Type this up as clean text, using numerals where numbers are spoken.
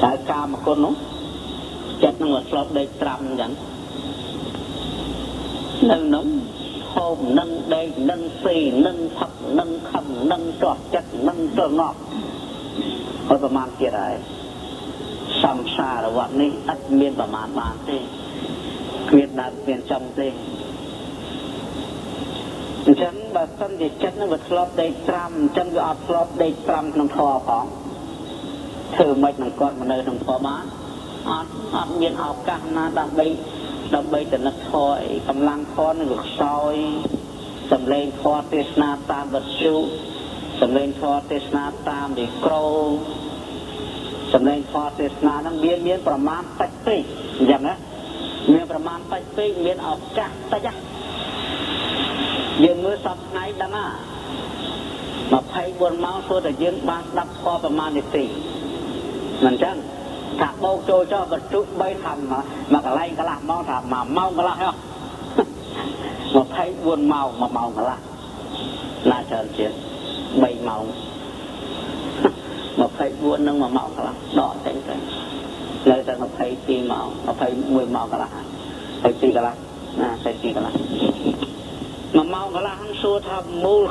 តែកាមគុណនោះចិត្តនឹងវាធ្លាប់ដេកត្រាំអញ្ចឹងនៅនោះហូបនឹងដេកនឹងស៊ីនឹងផឹកនឹងខឹងនឹងទាស់ចិត្តនឹងទល់ងាប់ហើយប្រមាណទៀតហើយសង្សារវត្តនេះឥតមានប្រមាណបានទេគ្មានដើមគ្មានចំទេអញ្ចឹងបើសិនជាចិត្តនឹងវាធ្លាប់ដេកត្រាំអញ្ចឹងវាអត់ធ្លាប់ដេកត្រាំក្នុងធម៌ផងធ្វើម៉េចនឹងគាត់មកនៅក្នុងធម៌បានអត់អត់មានឱកាសណាដើម្បីដើម្បីតនឹកធម៌អីកម្លាំងធម៌នឹងវាខ្សោយសំឡេងធម៌ទេសនាតាមវិទ្យុសំឡេងធម៌ទេសនាតាមមីក្រូសំឡេងធម៌ទេសនាហ្នឹងមានមានប្រមាណតិចពេកអញ្ចឹងណាមានប្រមាណតិចពេកមានឱកាសតិចណាយើងមើលសប្តាហ៍ថ្ងៃដឹងណា24ម៉ោងសួរតែយើងបានស្ដាប់ធម៌ប្រមាណនាទីមិនអញ្ចឹងថាបោកចូលចោះបន្ទុក3ថាមកកន្លែងកន្លះម៉ោងថា1ម៉ោងកន្លះហ៎24ម៉ោង1ម៉ោងកន្លះណាច្រើនជាង3ម៉ោង24នឹង1ម៉ោងកន្លះដកចេញទៅនៅតែ22ម៉ោង21ម៉ោងកន្លះ22កន្លះណា22កន្លះ1ម៉ោងកន្លះហ្នឹងសួរថាមូល